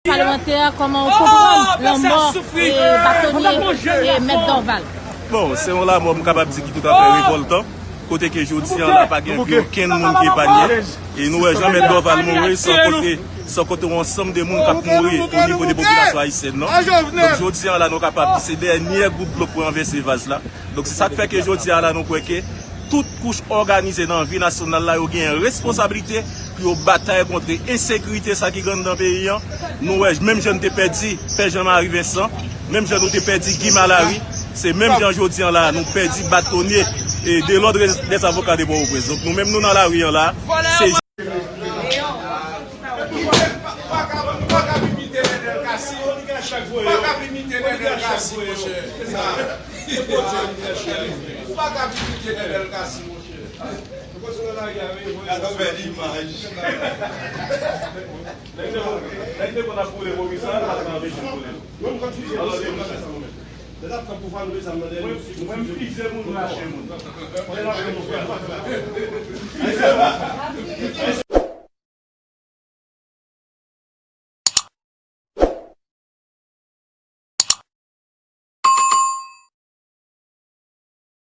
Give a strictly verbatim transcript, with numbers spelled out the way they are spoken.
Palemantè, kòman w konprann lanmò e batonye e Mèt Dorval? Bon, se yon lanmò m kapab di ki toutafè revòltan, kote ke jodi an la pa gen vi okenn moun ki epanye. E nou wè jan Mèt Dorval mouri, se yon kote, se yon kote yon ansanm de moun k ap mouri o nivo de popilasyon ayisyèn nan. Donk jodi an la nou kapab di se dènyè gout dlo pou ranvèse vaz la. Donk se sa k fè ke jodi a la nou kwè ke tout kouch òganize nan vi nasyonal la yo gen responsablite pou yo batay kont ensekirite sa ki gen anndan peyi an. Nou wè menm jan nou te pèdi Pè Jean Marie Vincent, menm jan nou te pèdi Guy Malary, se menm jan jodi an la nou pèdi batonye e de l'Ordre des Avocats de Port-au-Prince. Donk nou menm nou nan lari an la, se Ou pa ka, ou pa ka imite Nenel Cassy. Ou pa ka imite Nenel Cassy, monchè. Ou pa ka imite Nenel Cassy, monchè. Gade yon bèl imaj. Nèg te konn ap boule Moris la, nou pa t ka anpeche l boule. Mwen, mwen fize moun, rache moun.